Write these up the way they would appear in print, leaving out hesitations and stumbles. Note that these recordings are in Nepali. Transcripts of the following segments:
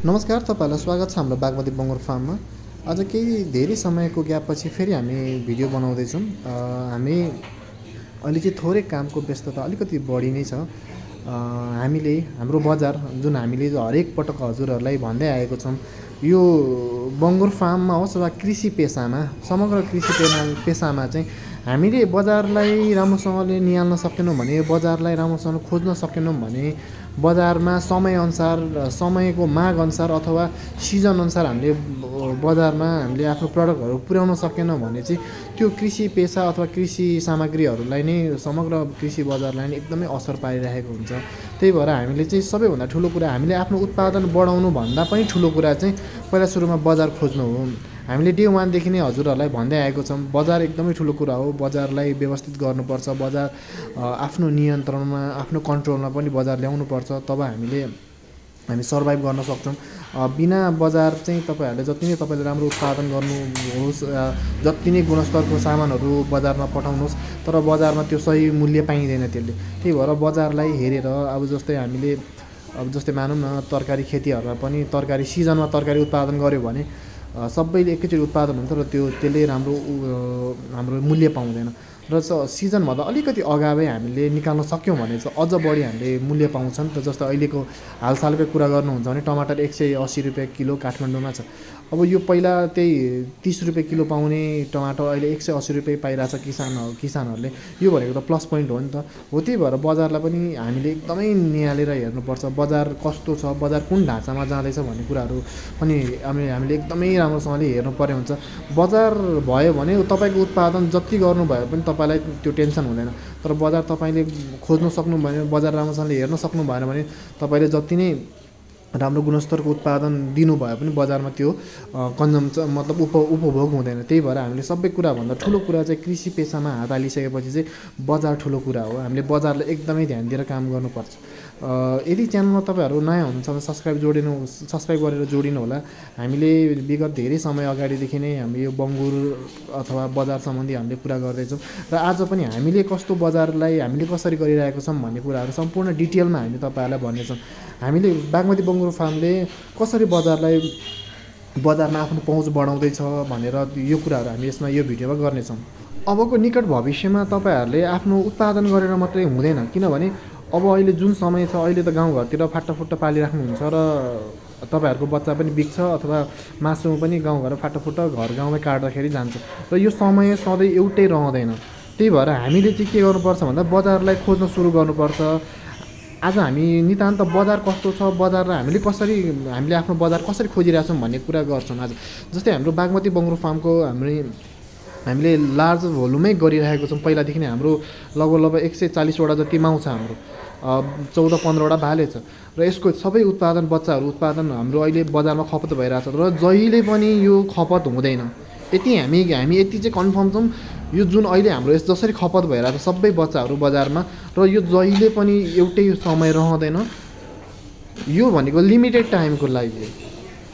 नमस्कार, तपाईँहरूलाई स्वागत छ हाम्रो बागमती बङ्गुर फार्ममा। आज केही धेरै समयको ग्यापपछि फेरि हामी भिडियो बनाउँदैछौँ। हामी अहिले चाहिँ थोरै कामको व्यस्तता अलिकति बढी नै छ। हामीले हाम्रो बजार जुन हामीले हरेक पटक हजुरहरूलाई भन्दै आएको छौँ, यो बङ्गुर फार्ममा होस् वा कृषि पेसामा, समग्र कृषि पेसामा चाहिँ हामीले बजारलाई राम्रोसँगले निहाल्न सकेनौँ भने, बजारलाई राम्रोसँग खोज्न सकेनौँ भने, बजारमा समयअनुसार, समयको मागअनुसार अथवा सिजनअनुसार हामीले बजारमा हामीले आफ्नो प्रडक्टहरू पुर्याउन सकेनौँ भने चाहिँ त्यो कृषि पेसा अथवा कृषि सामग्रीहरूलाई नै, समग्र कृषि बजारलाई नै एकदमै असर पारिरहेको हुन्छ। त्यही भएर हामीले चाहिँ सबैभन्दा ठुलो कुरा, हामीले आफ्नो उत्पादन बढाउनु भन्दा पनि ठुलो कुरा चाहिँ पहिला सुरुमा बजार खोज्नु हो। हामीले डे 1 देखि नै हजुरहरूलाई भन्दै आएको छौँ, बजार एकदमै ठुलो कुरा हो। बजारलाई व्यवस्थित गर्नुपर्छ, बजार आफ्नो नियन्त्रणमा, आफ्नो कन्ट्रोलमा पनि बजार ल्याउनुपर्छ, तब हामी सर्भाइभ गर्न सक्छौँ। बिना बजार चाहिँ तपाईँहरूले जति नै तपाईँले राम्रो उत्पादन गर्नुहोस्, जति नै गुणस्तरको सामानहरू बजारमा पठाउनुहोस्, तर बजारमा त्यो सही मूल्य पाइँदैन त्यसले। त्यही भएर बजारलाई हेरेर, अब जस्तै मानौँ न, तरकारी खेतीहरूमा पनि तरकारी सिजनमा तरकारी उत्पादन गर्यो भने सबैले एकैचोटि उत्पादन हुन्छ र त्यसले हाम्रो मूल्य पाउँदैन। र सिजनभन्दा अलिकति अगावै हामीले निकाल्न सक्यौँ भने चाहिँ अझ बढी हामीले मूल्य पाउँछन्। त जस्तो अहिलेको हालसालकै कुरा गर्नुहुन्छ भने टमाटर 180 रुपियाँ किलो काठमाडौँमा छ। अब यो पहिला त्यही 30 रुपियाँ किलो पाउने टमाटर अहिले 180 रुपियाँ पाइरहेछ किसानहरूले। यो भनेको त प्लस पोइन्ट हो नि त। हो, त्यही भएर बजारलाई पनि हामीले एकदमै निहालेर हेर्नुपर्छ। बजार कस्तो छ, बजार कुन ढाँचामा जाँदैछ भन्ने कुराहरू पनि हामीले एकदमै राम्रोसँगले हेर्नु पर्ने हुन्छ। बजार भयो भने तपाईँको उत्पादन जति गर्नुभयो पनि तपाईँलाई त्यो टेन्सन हुँदैन। तर बजार तपाईँले खोज्न सक्नु भयो, बजार राम्रोसँगले हेर्न सक्नु भएन भने तपाईँले जति नै राम्रो गुणस्तरको उत्पादन दिनुभयो पनि बजारमा त्यो मतलब उपभोग हुँदैन। त्यही भएर हामीले सबै कुराभन्दा ठुलो कुरा चाहिँ कृषि पेसामा हात हालिसकेपछि चाहिँ बजार ठुलो कुरा हो। हामीले बजारलाई एकदमै ध्यान दिएर काम गर्नुपर्छ। यदि च्यानलमा तपाईँहरू नयाँ हुनुहुन्छ भने सब्सक्राइब गरेर जोडिनु होला। हामीले विगत धेरै समय अगाडिदेखि नै हामी यो बङ्गुर अथवा बजार सम्बन्धी हामीले कुरा गर्दैछौँ र आज पनि हामीले कस्तो बजारलाई हामीले कसरी गरिरहेको छौँ भन्ने कुराहरू सम्पूर्ण डिटेलमा हामी तपाईँहरूलाई भन्नेछौँ। हामीले बागमती बङ्गुर फार्मले कसरी बजारमा आफ्नो पहुँच बढाउँदैछ भनेर यो कुराहरू हामी यो भिडियोमा गर्नेछौँ। अबको निकट भविष्यमा तपाईँहरूले आफ्नो उत्पादन गरेर मात्रै हुँदैन, किनभने अब अहिले जुन समय छ, अहिले त गाउँघरतिर फाटाफुट्टा पालिराख्नुहुन्छ र तपाईँहरूको बच्चा पनि बिग्छ अथवा मासु पनि गाउँघर फाटाफुट्टा घर गाउँमै काट्दाखेरि जान्छ र यो समय सधैँ एउटै रहँदैन। त्यही भएर हामीले चाहिँ के गर्नुपर्छ भन्दा बजारलाई खोज्न सुरु गर्नुपर्छ। आज हामी नितान्त बजार कस्तो छ, बजारलाई हामीले आफ्नो बजार कसरी खोजिरहेछौँ भन्ने कुरा गर्छौँ। आज जस्तै हाम्रो बागमती बङ्गुर फार्मको हामीले लार्ज भोल्युमै गरिरहेको छौँ। पहिलादेखि नै हाम्रो लगभग 140वटा जति माउ छ, हाम्रो 14-15वटा भाले छ र यसको सबै बच्चाहरू उत्पादन हाम्रो अहिले बजारमा खपत भइरहेछ र जहिले पनि यो खपत हुँदैन। हामी यति चाहिँ कन्फर्म छौँ, यो जुन अहिले हाम्रो जसरी खपत भइरहेछ सबै बच्चाहरू बजारमा, र यो जहिले पनि एउटै समय रहँदैन। यो भनेको लिमिटेड टाइमको लागि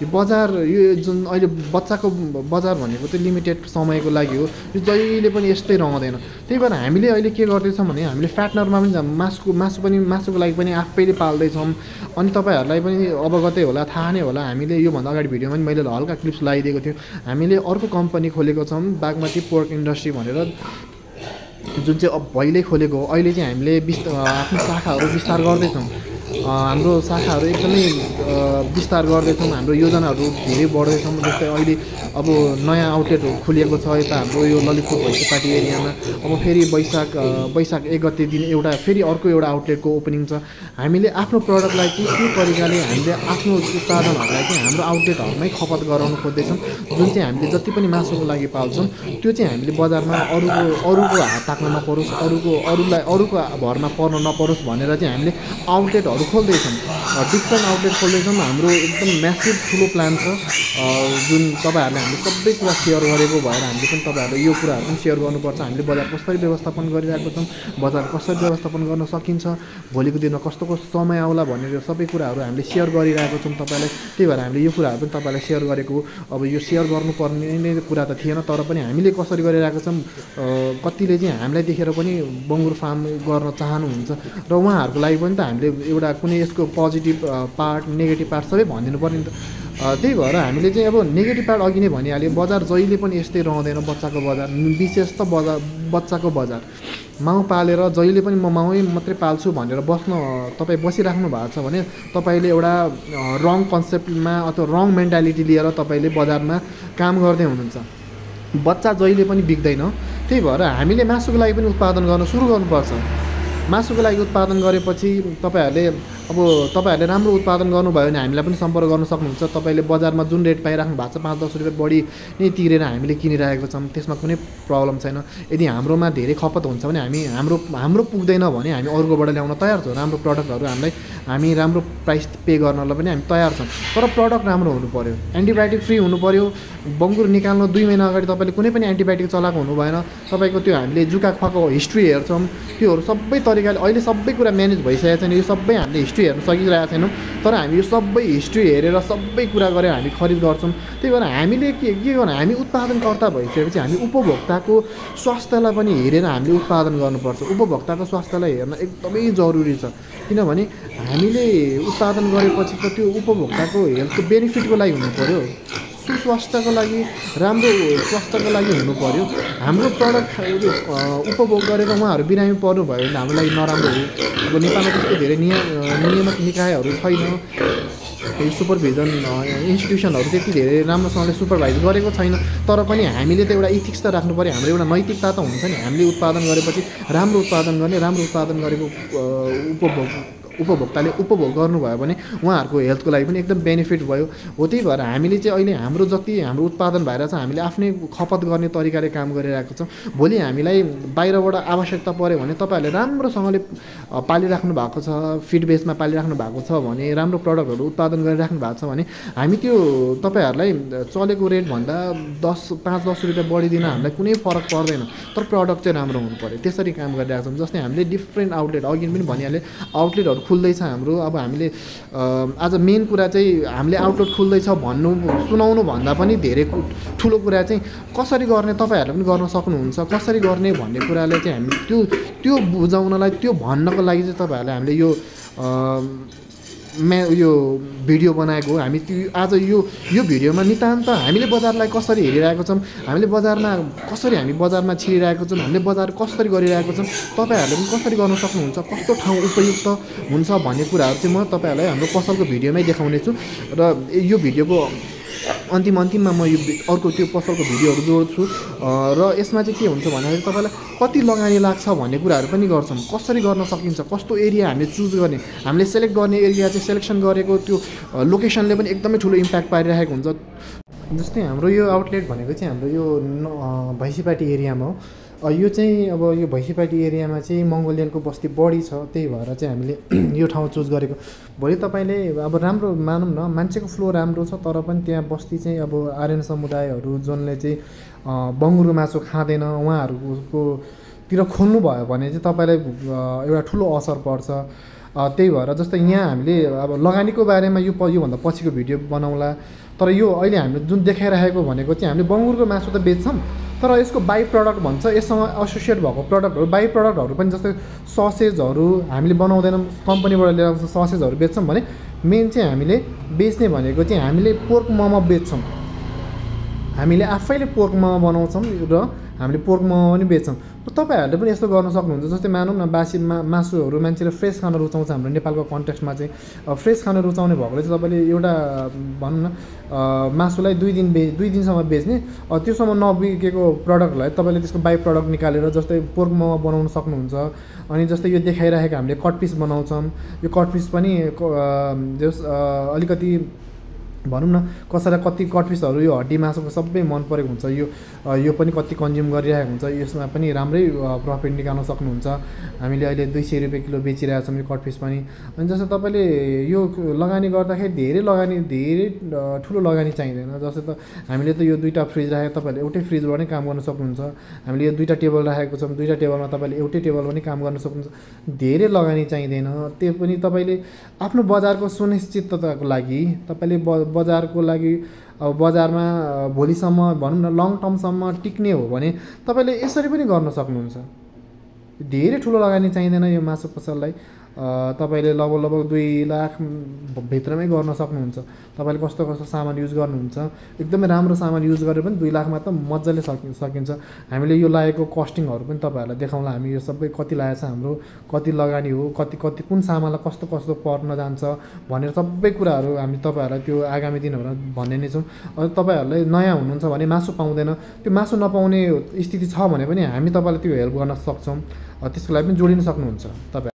यो बजार, यो जुन अहिले बच्चाको बजार भनेको चाहिँ लिमिटेड समयको लागि हो। यो जहिले पनि यस्तै रहँदैन। त्यही भएर हामीले अहिले के गर्दैछौँ भने हामीले फ्याटनरमा पनि मासुको लागि पनि आफैले पाल्दैछौँ। अनि तपाईँहरूलाई पनि अवगतै होला, थाहा नै होला, हामीले योभन्दा अगाडि भिडियोमा पनि मैले हल्का क्लिप्स लगाइदिएको थियो। हामीले अर्को कम्पनी खोलेको छौँ, बागमती पोर्क इन्डस्ट्री भनेर, जुन चाहिँ भइलै खोलेको हो। अहिले चाहिँ हामीले आफ्नो शाखाहरू विस्तार गर्दैछौँ। हाम्रो शाखाहरू एकदमै विस्तार गर्दैछौँ। हाम्रो योजनाहरू धेरै बढ्दैछौँ। जस्तै अहिले अब नयाँ आउटलेटहरू खोलिएको छ यता हाम्रो यो ललितपुर भैँसीपाटी एरियामा। अब फेरि वैशाख 1 गते दिन फेरि अर्को एउटा आउटलेटको ओपनिङ छ। हामीले आफ्नो प्रडक्टलाई चाहिँ के तरिकाले हामीले आफ्नो उत्पादनहरूलाई चाहिँ हाम्रो आउटलेटहरूमै खपत गराउन खोज्दैछौँ। जुन चाहिँ हामीले जति पनि मासुको लागि पाल्छौँ त्यो चाहिँ हामीले बजारमा अरूको हात ताक्न नपरोस्, अरूको भरमा पर्न नपरोस् भनेर चाहिँ हामीले आउटलेटहरू खोल्दैछौँ, डिफ्रेन्ट आउटलेट खोल्दैछौँ। हाम्रो एकदम म्यासिभ ठुलो प्लान छ जुन तपाईँहरूले हामीले सबै कुरा सेयर गरेको भएर हामीले पनि तपाईँहरूले यो कुराहरू पनि सेयर गर्नुपर्छ। हामीले बजार कसरी व्यवस्थापन गरिरहेको छौँ, बजार कसरी व्यवस्थापन गर्न सकिन्छ, भोलिको दिनमा कस्तो कस्तो समय आउला भनेर सबै कुराहरू हामीले सेयर गरिरहेको छौँ तपाईँलाई। त्यही भएर हामीले यो कुराहरू पनि तपाईँलाई सेयर गरेको। अब यो सेयर गर्नुपर्ने नै कुरा त थिएन, तर पनि हामीले कसरी गरिरहेको छौँ, कतिले चाहिँ हामीलाई देखेर पनि बङ्गुर फार्म गर्न चाहनुहुन्छ र उहाँहरूको लागि पनि त हामीले एउटा कुनै यसको पोजिटिभ पार्ट नेगेटिभ पार्ट सबै भनिदिनु पर्ने नि त। त्यही भएर हामीले चाहिँ अब नेगेटिभ पार्ट अघि नै भनिहाल्यो, बजार जहिले पनि यस्तै रहँदैन। बच्चाको बजार विशेष त बच्चाको बजार माउ पालेर जहिले पनि म माउै मात्रै पाल्छु भनेर तपाईँ बसिराख्नु भएको छ भने तपाईँले एउटा रङ कन्सेप्टमा अथवा रङ मेन्टालिटी लिएर तपाईँले बजारमा काम गर्दै हुनुहुन्छ। बच्चा जहिले पनि बिग्दैन। त्यही भएर हामीले मासुको लागि पनि उत्पादन गर्न सुरु गर्नुपर्छ। मासुको लागि उत्पादन गरेपछि तपाईँहरूले राम्रो उत्पादन गर्नुभयो भने हामीलाई पनि सम्पर्क गर्न सक्नुहुन्छ। तपाईँले बजारमा जुन रेट पाइराख्नु भएको छ 5-10 रुपियाँ बढी नै तिरेर हामीले किनिरहेको छौँ, त्यसमा कुनै प्रब्लम छैन। यदि हाम्रोमा धेरै खपत हुन्छ भने हाम्रो पुग्दैन भने हामी अरूकोबाट ल्याउन तयार छौँ। राम्रो प्रडक्टहरू हामी राम्रो प्राइस पे गर्नलाई पनि हामी तयार छौँ, तर प्रडक्ट राम्रो हुनु पऱ्यो, एन्टिबायोटिक फ्री हुनु पऱ्यो। बङ्गुर निकाल्न 2 महिना अगाडि तपाईँले कुनै पनि एन्टिबायोटिक चलाएको हुनु भएन। तपाईँको त्यो हामीले जुका खुवाको हिस्ट्री हेर्छौँ, त्योहरू सबै तरिकाले अहिले सबै कुरा म्यानेज भइसकेको छैन। यो सबै हामीले हिस्ट्री हेर्न सकिरहेको छैनौँ, तर हामी यो सबै हिस्ट्री हेरेर सबै कुरा गरेर हामी खरिद गर्छौँ। त्यही भएर हामीले के गर्नु, हामी उत्पादनकर्ता भइसकेपछि हामी उपभोक्ताको स्वास्थ्यलाई पनि हेरेर हामीले उत्पादन गर्नुपर्छ। उपभोक्ताको स्वास्थ्यलाई हेर्न एकदमै जरुरी छ, किनभने हामीले उत्पादन गरेपछि त त्यो उपभोक्ताको हेल्थको बेनिफिटको लागि हुनु पऱ्यो, सुस्वास्थ्यको लागि, राम्रो स्वास्थ्यको लागि हुनु पऱ्यो। हाम्रो प्रडक्ट उपभोग गरेर उहाँहरू बिरामी पर्नुभयो भने हाम्रो लागि नराम्रो हो। अब नेपालमा त्यस्तो धेरै नियामक निकायहरू छैन, सुपरभिजन इन्स्टिट्युसनहरू त्यति धेरै राम्रोसँगले सुपरभाइज गरेको छैन। तर पनि हामीले त एउटा इथिक्स त राख्नु पऱ्यो, हाम्रो एउटा नैतिकता त हुन्छ नि। हामीले उत्पादन गरेपछि राम्रो उत्पादन गर्ने, राम्रो उत्पादन गरेको उपभोक्ताले उपभोग गर्नुभयो भने उहाँहरूको हेल्थको लागि पनि एकदम बेनिफिट भयो हो। त्यही भएर हामीले चाहिँ अहिले हाम्रो जति हाम्रो उत्पादन भएर छ हामीले आफ्नै खपत गर्ने तरिकाले काम गरिरहेको छौँ। भोलि हामीलाई बाहिरबाट आवश्यकता पऱ्यो भने तपाईँहरूले राम्रोसँगले पालिराख्नु भएको छ, फिड बेसमा पालिराख्नु भएको छ भने, राम्रो प्रडक्टहरू उत्पादन गरिराख्नु भएको छ भने हामी त्यो तपाईँहरूलाई चलेको रेटभन्दा 5-10 रुपियाँ बढिदिन हामीलाई कुनै फरक पर्दैन, तर प्रडक्ट चाहिँ राम्रो हुनु पऱ्यो। त्यसरी काम गरिरहेको छौँ। जस्तै हामीले डिफ्रेन्ट आउटलेट अघि पनि भनिहालेँ, आउटलेटहरू खुल्दैछ हाम्रो। अब हामीले आज मेन कुरा चाहिँ हामीले आउटलेट खुल्दैछ सुनाउनु भन्दा पनि धेरै ठुलो कुरा चाहिँ कसरी गर्ने तपाईँहरूले पनि गर्न सक्नुहुन्छ। कसरी गर्ने भन्ने कुरालाई चाहिँ हामी त्यो बुझाउनलाई, त्यो भन्नको लागि चाहिँ तपाईँहरूलाई हामीले यो भिडियो बनाएको हो। हामी आज यो भिडियोमा नितान्त हामीले बजारलाई कसरी हेरिरहेको छौँ, हामीले हामी बजारमा छिरिरहेको छौँ, हामीले बजार कसरी गरिरहेको छौँ, तपाईँहरूले पनि कसरी गर्न सक्नुहुन्छ, कस्तो ठाउँ उपयुक्त हुन्छ भन्ने कुराहरू चाहिँ म तपाईँहरूलाई हाम्रो पसलको भिडियोमै देखाउने छु। र यो भिडियोको अन्तिममा म यो अर्को त्यो पसलको भिडियोहरू जोड्छु र यसमा चाहिँ के हुन्छ भन्दाखेरि तपाईँलाई कति लगानी लाग्छ भन्ने कुराहरू पनि गर्छौँ। कसरी गर्न सकिन्छ, कस्तो एरिया हामीले चुज गर्ने, हामीले सेलेक्ट गर्ने एरिया चाहिँ सेलेक्सन गरेको त्यो लोकेसनले पनि एकदमै ठुलो इम्प्याक्ट पारिरहेको हुन्छ। जस्तै हाम्रो यो आउटलेट भनेको चाहिँ हाम्रो यो भैँसीपाटी एरियामा हो। यो चाहिँ अब यो भैँसीपाटी एरियामा चाहिँ मङ्गोलियनको बस्ती बढी छ, त्यही भएर चाहिँ हामीले यो ठाउँ चुज गरेको। भोलि तपाईँले अब राम्रो मानौँ न, मान्छेको फ्लो राम्रो छ, तर पनि त्यहाँ बस्ती चाहिँ अब आर्यन समुदायहरू जसले चाहिँ बङ्गुरको मासु खाँदैन, उहाँहरूकोतिर खोल्नुभयो भने चाहिँ तपाईँलाई एउटा ठुलो असर पर्छ। त्यही भएर जस्तै यहाँ हामीले अब लगानीको बारेमा योभन्दा पछिको भिडियो बनाउँला। तर यो अहिले हामीले जुन देखाइरहेको भनेको चाहिँ हामीले बङ्गुरको मासु त बेच्छौँ, तर यसको बाई प्रडक्ट भन्छ, यससँग एसोसिएट भएको प्रडक्टहरू बाई प्रडक्टहरू पनि जस्तै ससेजहरू हामीले बनाउँदैनौँ, कम्पनीबाट लिएर आउँछ ससेजहरू बेच्छौँ भने मेन चाहिँ हामीले बेच्ने भनेको चाहिँ हामीले पोर्क मोमो बेच्छौँ। हामीले आफैले पोर्क मोमो बनाउँछौँ र हामीले पोर्क मोमो पनि बेच्छौँ। र तपाईँहरूले पनि यस्तो गर्न सक्नुहुन्छ। जस्तै मानौँ न बासी मासुहरू मान्छेले फ्रेस खान रुचाउँछ, हाम्रो नेपालको कन्टेक्स्टमा चाहिँ फ्रेस खान रुचाउने भएकोले चाहिँ तपाईँले एउटा भनौँ न मासुलाई 2 दिनसम्म बेच्ने, त्योसम्म नबिकेको प्रडक्टलाई तपाईँले त्यसको बाई प्रडक्ट निकालेर जस्तै पोर्क मोमो बनाउन सक्नुहुन्छ। अनि जस्तै यो देखाइरहेको हामीले कट पिस बनाउँछौँ, यो कट पिस पनि अलिकति भनौँ न कसैलाई कति कट पिसहरू यो हड्डी मासुको सबै मन परेको हुन्छ, यो पनि कति कन्ज्युम गरिरहेको हुन्छ, यसमा पनि राम्रै प्रफिट निकाल्न सक्नुहुन्छ। हामीले अहिले 200 रुपियाँ किलो बेचिरहेको छौँ यो कट पिस पनि। अनि जस्तै तपाईँले यो लगानी गर्दाखेरि धेरै ठुलो लगानी चाहिँदैन। जस्तै त हामीले त यो 2टा फ्रिज राखेको, तपाईँहरूले एउटै फ्रिजबाट नै काम गर्न सक्नुहुन्छ। हामीले यो 2टा टेबल राखेको छौँ, 2टा टेबलमा तपाईँले एउटै टेबल पनि काम गर्न सक्नुहुन्छ। धेरै लगानी चाहिँदैन। त्यो पनि तपाईँले आफ्नो बजारको सुनिश्चितताको लागि, तपाईँले बजारको लागि अब बजारमा भोलिसम्म भनौँ न लङ टर्मसम्म टिक्ने हो भने तपाईँले यसरी पनि गर्न सक्नुहुन्छ। धेरै ठुलो लगानी चाहिँदैन यो मासु पसललाई। तपाईँले लगभग 2 लाख भित्रमै गर्न सक्नुहुन्छ। तपाईँले कस्तो कस्तो सामान युज गर्नुहुन्छ, एकदमै राम्रो सामान युज गरेर पनि 2 लाखमा त मजाले सकिन्छ। हामीले यो लागेको कस्टिङहरू पनि तपाईँहरूलाई देखाउँला। हामी यो सबै कति लागेको छ, हाम्रो कति लगानी हो, कति कुन सामानलाई कस्तो कस्तो पर्न जान्छ भनेर सबै कुराहरू हामी तपाईँहरूलाई त्यो आगामी दिनहरूमा भन्ने नै छौँ। तपाईँहरूलाई नयाँ हुनुहुन्छ भने मासु पाउँदैन, त्यो मासु नपाउने स्थिति छ भने पनि हामी तपाईँलाई त्यो हेल्प गर्न सक्छौँ। त्यसको लागि पनि जोडिन सक्नुहुन्छ तपाईँ।